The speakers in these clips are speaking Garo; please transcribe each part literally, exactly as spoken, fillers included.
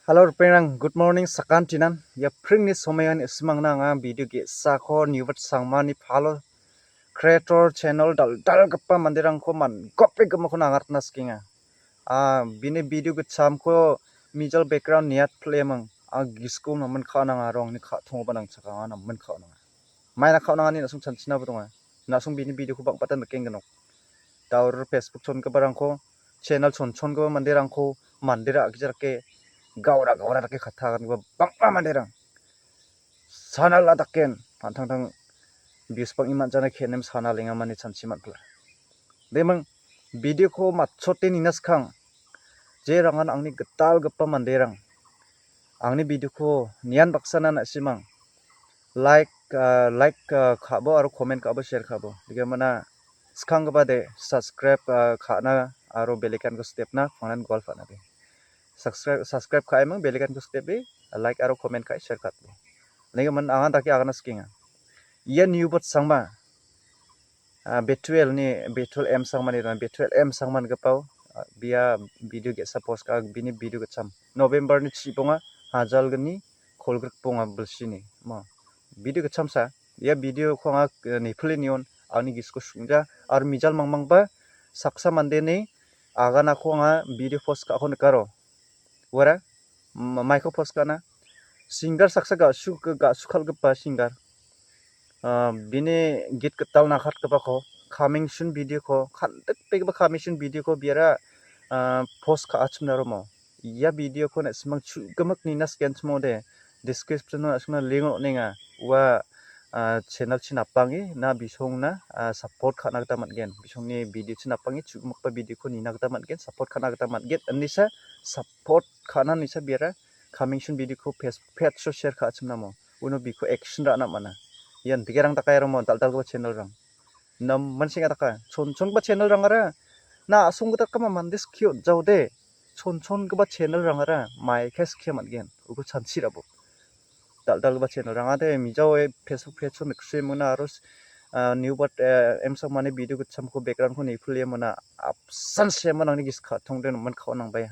Hello, ripengrang, good morning, sakantinan. Ia pringni somoian isimangna anga video ge·sako Newbert Sangmani palo creator channel dal-, dal-dalgipa manderangko man-, gope gimakon angatna sikenga. Ah, bini video gitchamko mijal background niat plemang. Ah, gisko namen ka·nang aro angni ka·tongoba nangchakanga namen ka·onanga. Maina ka·onangani na·song chanchina donga. Na·song bini video-ko bang·batan nikenggenok. Daur Facebook chongiparangko, channel chonchongipa manderangko, mandera agija dake, gaura gaura dake katagangipa bang·a manderang. Sanala daken, pantangtang views bang·e man·jana ke·nem sanalengamani chanchi man·pila. Demang video-ko matchote nina skang, jerangan angni gitalgipa manderang, angni video-ko nian baksana na·simang, like, ah, like, ah, ka·bo aro comment ka·bo, share ka·bo. Dike mana skanggipa de subscribe, ah, ka·na aro bell icon-ko stepna pangnan gual pa·na de. Subscribe, subscribe ka·emang bell icon-ko stepe, like aro comment ka·e share ka·bo. Nike man anga dake agana sikenga. Ia Newbert Sangma, ah, Betuel ni, Betuel M Sangmani, Betuel M Sangma nikgipao, ah, bia video ge·sa post ka·a, bini video gitcham. November ni chibonga, hajalgni kolgrikbonga bilsini. Mo. Video gitchamsa. Ia video-ko anga, eh, nipile nion, angni gisko sungja, aro mijal mangmangba saksa mandeni aganako anga video post ka·ako nikaro. Uara, ma-, maiko post ka·na. Singer saksa ga·su-, ga·sukalgipa singer. Ah, bini git gital nakatgipako, coming soon video-ko, kandikbegipa coming soon video-ko biara, ah, post ka·achimna romo. Ia video-ko na·simang chu·gimik nina skenchimode, description-o na·simna link on·enga. Ua, ah, channel-chi napange na bisongna, ah, support ka·na gita man·gen. Bisongni video-chi napange chu·gimikba video-ko nina gita man·gen, support ka·na gita man·gen. Indisa support ka·na nisa biara coming soon video-ko Facebook page-o share ka·achimnamo. Uno biko action ra·na man·a. Ian digerang dakairamo dal·dalgipa channel-rang. Namen senga daka. Chonchongipa channel-rangara na·song gita kama mande skie on·jaode. Chonchongipa channel-rangara maika skie man·gen. Uko chanchirabo. Dal·dalgipa channel-rangade mijaoe Facebook page-o niksie mona aro, ah, Newbert, eh, M Sangmani video gitchamko background-ko nipilie mona apsan seman angni giska tongde namen ka·o nangbaia.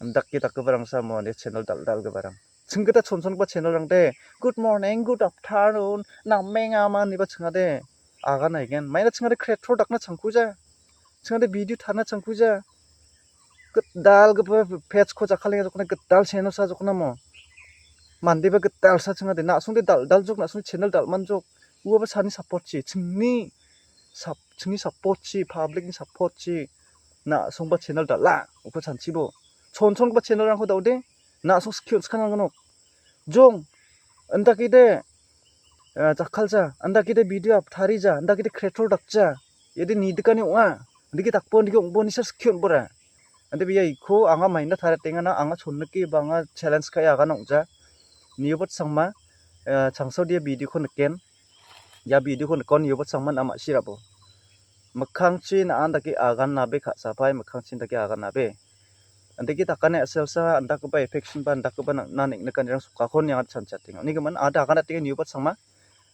Andake dakgiparangsa mo ande channel dal·dalgiparang. Chingkita chonchongipa channel-rangde, "Good morning, good afternoon, nameng ama," ineba chingade, agan aigen. Maina chingade creator dakna changkuja. Chingade video tarna changkuja. Gitalgipa page-ko jakkalenga jokna, gital channel sa jokna mo. Mandeba gitalsa chingade, na·songde dal-, daljok, na·songde channel dal·manjok. Uaba sani support-chi, chingni sap-, chingni support-chi, public-ni support-chi. Na·songba channel dal·a, uko chanchibo. Chonchongipa channel-rangko daode, na·song skie on·skanangnok. Jong, andakide, eh, jakkalja, andakide video up tarija, andakide creator dakja. Yade nidikani ong·a, andake dakbo, andake ong·bo, nisa skie on·bora. Ande bia iko anga maina tariatengana, anga chonnike ba anga challenge ka·e agana ong·ja. Newbert Sangma, eh, changsaodia video-ko niken. Ia video-ko nikon Newbert Sangman ama sirabo. Mikkangchi na·an dake agan nabe ka·sapai, mikkangchi dake agan nabe. Andake dakane a·selsa andakgipa affection ba andakgipa na-, na neng·nikanirang sokakon ian chanchatenga. Unigimin ada agan datenga Newbert Sangma.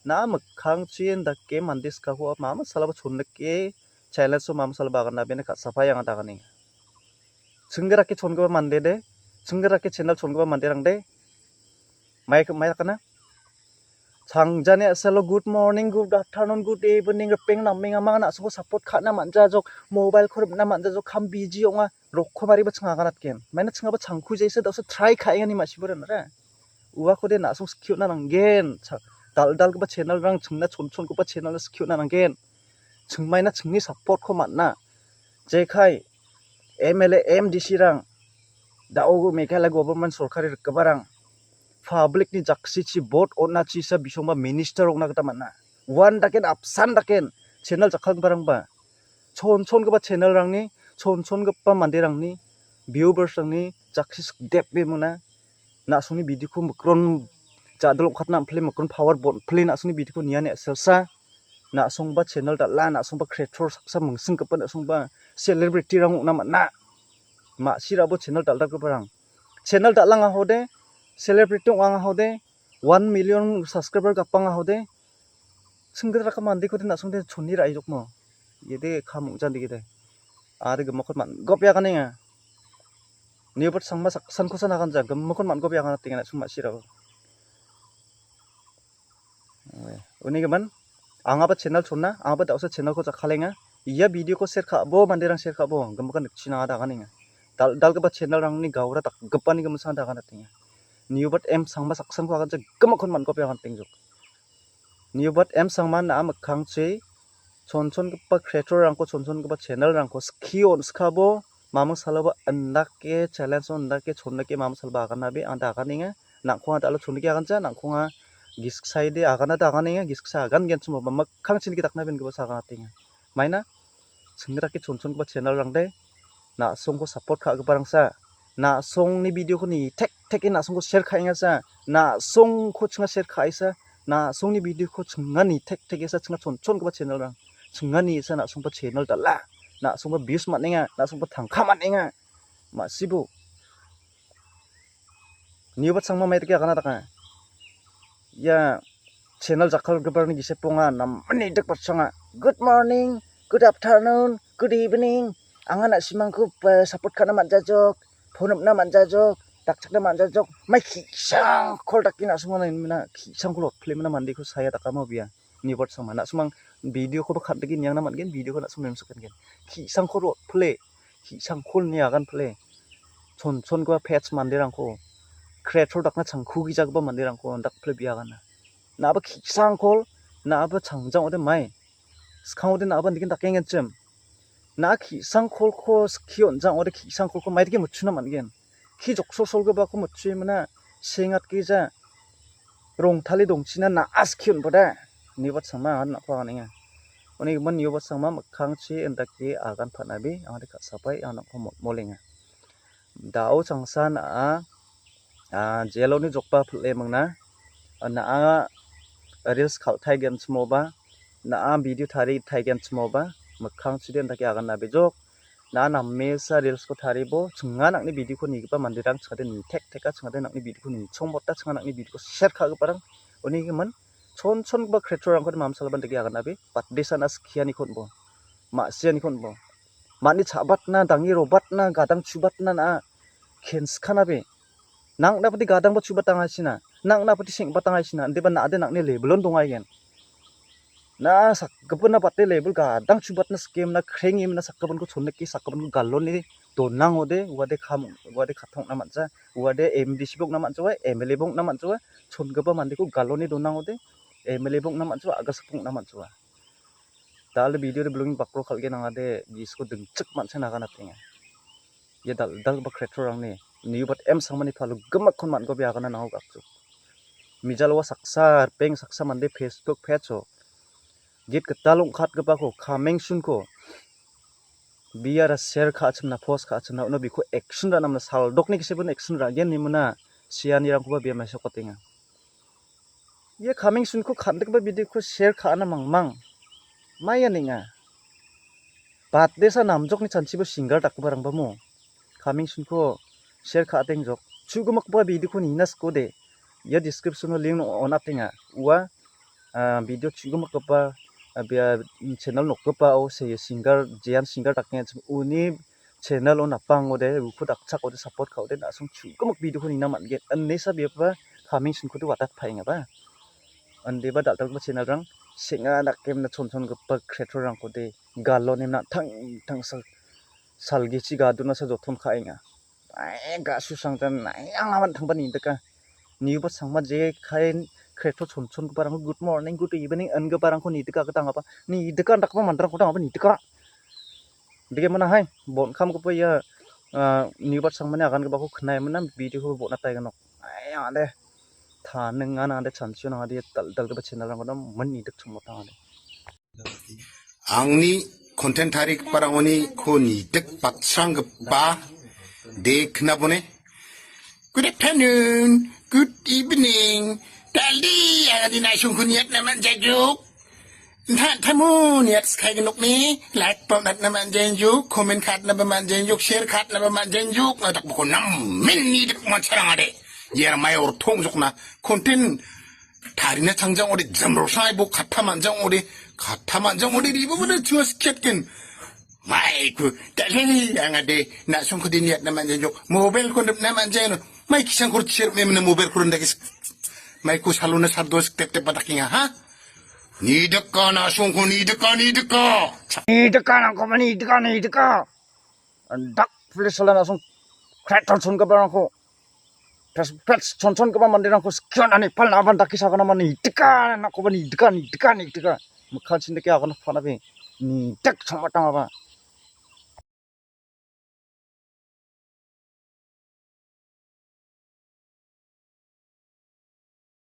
Na mikkangchi dake mande skako mama salaba chonnike challenge-o mama salaba agan nabe ine ka·sapai anga daganenga. Chinggrake chongipa mande de, chinggrake channel chongipa manderang de, mai, mai dakana? Changjani a·salo good morning, good afternoon, good evening, ripeng nameng amang na·songko support ka·na man·jajok, mobile-ko ripna man·jajok, kam biji ong·a, rokkomariba chinga aganatgen. Maina chingaba changku jaisa da·osa try ka·engani ma·sibora nara. Uakode na·song skie on·na nanggen. Cha-, dal-dalgipa channel-rang chingna chonchongipa channel-na skie on·na nanggen. Chingmaina chingni support-ko man·a. Jekai M L A, M D C-rang, da·o Meghalaya government sorkari rikgiparang, public-ni jaksichi vote on·achisa bisongba minister ong·na gita man·a. Uan daken apsan daken channel jakkalgiparangba, chonchongipa channel-rangni, chonchongipa manderangni, viewers-rangni jaksis dep·e mona. Na·songni video-ko mikron ja·dal ong·katna am·pile, mikron power bon·pile na·songni video-ko niani a·selsa. Na·songba channel dal·a, na·songba creator saksa mingsinggipa, na·songba celebrity-rang ong·na man·a. Ma·sirabo channel dal·dalgiparang. Channel dal·angahode, celebrity ong·angahode, one million subscriber gapangahode, singgitraka mandekode na·songde chonni ra·ijokmo. Iade kam ong·jan degede. Are gimakot man-, gop yaganenga. Niobat Sangma saksankosa naganja, gimikon man·gobe aganatenga na·song ma·sirao. Uni gimin, angaba channel chonna, angaba da·osa channelko jakkalenga. Ia videoko share ka·abo, manderang share ka·abo, gimikan nikchina agada aganenga. Dal-, dalgipa channelrangni gaura dakgipani gimisan agada aganatenga. Niobat M Sangma saksanko aganja, gimikon man·gobe agantengjok. Niobat M Sangma na·a mikkangchi chonchongipa creatorrangko, chonchongipa channelrangko skio on·skabo, maming saloba indake challenge on indake chondake maming saloba aganabe anda aganenga. Nangkonga da·alo chondake aganja, nangkonga gisksaide aganade aganenga, gisksa agangenchimoba mikkangchinike daknabe ingipa sa aganatenga. Maina, chinggrake chonchongipa channelrangde, na·songko support ka·giparangsa, na·songni videoko ni tek teke na·songko share ka·engasa, na·songko chinga share ka·esa, na·songni videoko chingani tek tekesa chinga chonchongipa channelrang, chingani esa na·songba channel dal·a, na·songba views man·enga, na·songba tangka man·enga, ma·sibo. Niobat Sangma maidake agana daka. Ia channel jakkalgiparangni giseponga namni dik batsanga. Good morning, good afternoon, good evening. Anga na·simangko, eh, support ka·na man·jajok, phone up·na man·jajok, dakchakna man·jajok. Mai ki·sangkol dake na·simangna ki·sangkol otplemna mandeko saya dakamo bia. Niobat Sangma. Na·simang videokoba kan·dike niangna man·gen, videoko na·simang memsokgengen. Ki·sangkol otple, ki·sangkol niagan ple. Chonchongipa page manderangko, creator dakna changkugijagipa manderangko dakple biagana. Na·aba ki·sangkol, na·aba changjang ode mai. Skang ode na·aba nikin dakengenchim. Na ki·sangkolko skie on·jang ode ki·sangkolko maidake mitchuna man·gen. Ki joksolsolgipako mitchue mina, sengatgija, rongtale dongchina na·a skie on·bada. Niobat Sangma anga nangko aganenga. Uni gimin Niobat Sangma mikkangchi indake agan pan·abe, angade ka·sapai anga nangko mo-, molenga. Da·o changsa na·a, a, jeloni jokba pil·e mingna. Na·a reels kal·taigenchimoba, na·a video tari taigenchimoba, mikkangchide indake agan nabejok. Na·a namesa reelsko taribo, chinga nang·ni videoko nigipa manderang chingade nitek teka, chingade nang·ni videoko nichongbota, chinga nang·ni videoko share ka·giparang. Uni gimin, chon chongipa creatorrangkode mamsalaban dake agan nabe, batdesa na skianiko on·bo, ma·sianiko on·bo. Ma·ni cha·batna, dangi robatna, gadang chubatna na·a kenskanabe. Nang·na pati gadangba chubatangaisina, nang·na pati seng·batangaisina, indiba na·ade nang·ni levelon dongaigen. Na sakgipina bate level gadang chubatna skemna, krengimna sakgipinko chonnike sakgipinko galone donangode, uade kam, uade katongna man·ja, uade M D C ba ong·na man·jawa, M L A ba ong·na man·jawa, chongipa mandeko galone donangode, M L A ba ong·na man·jawa, agasakba ong·na man·jawa. Da·alde video de bilongni bakro kal·gen angade gisko dingchik man·sen aganatenga. Ia dal-, dal·dalgipa creatorrangni Niobat M Sangmani palo gimikkon man·gobe agana nango gakjok. Mijaloa saksa, ripeng saksa mande Facebook page-o git gital ong·katgipako, coming soon-ko biara share ka·achimna, post ka·achimna, uno biko action ra·namna, saldokni gisepon action ra·gen nimina sianirangkoba bia mesokatenga. Ia coming soon-ko kan·dikgipa videoko share ka·ana mangmang. Maia nenga. Batdesa namjokni chanchibo singar dakgiparangba mo. Coming soon-ko share ka·atengjok. Chu·gimikgipa videoko nina sikode. Ia description-o link on·atenga. Ua, ah, video chu·gimikgipa, ah, bia, mm, channel nokgipao se singar, jean singar dakengachim uni channel-o napangode, uko dakchakode, support ka·ode, na·song chu·gimik videoko nina man·gen. Inesa biapaba coming soon-kode watatpaengaba. Indiba dal·dalgipa channel-rang seng·a dakemna chonchongipa creator-rangkode galone na·tangtang sal-, salgichi gadona sa joton ka·enga. Ai, ga·susrangtan, ai, anga man·tangba nidika. Niobat Sangma jekai creator chonchongiparangko good morning, good evening ingiparangko nidika gita angaba. Nidika indakgipa manderangkode angaba nidika. Dike mana hai, bon kamgipa ia, ah, Niobat Sangmani agangibako knae mana videoko bon·ataigenok. Ai, ade. Taningan ade chanchio nangade dal-, dalgipa channel-rangkoda man nidik chongmotangade. Angni content tarigiparangoni ko nidik batsranggipa de knabone. Good afternoon, good evening. Daldi angadi naisongko niatna man·jajuk. Nta-, tamo niat skai gnokni like pa natna man·jajuk, comment katna ba man·jajuk, share katna ba man·jajuk. Ngadak buko namen nidik mansarangade. Iar mai orthong jokna content tarina changjang ode jamrosai bo katta manjang ode, katta manjang ode ribo bode chua sketken. Maiku, dale, angade, na·songko diniatna manjajok, mobilko ripna manjano, mai kisangko cherme mena mobilko rindakis, maiku salona sardo sik tep tep batakinga, ha? Nidaka, na·songko nidaka, nidaka. Nidaka, nangkoba nidaka, nidaka. Dak police sala na·song, kret tonson ka barangko. Pes, pes, chonchon gipa manderangko skionani palna aban dake sagana mani dika, nakoba ni dika, ni dika, ni dika. Mikkan sindike agana panabe. Ni dek chongmatangaba.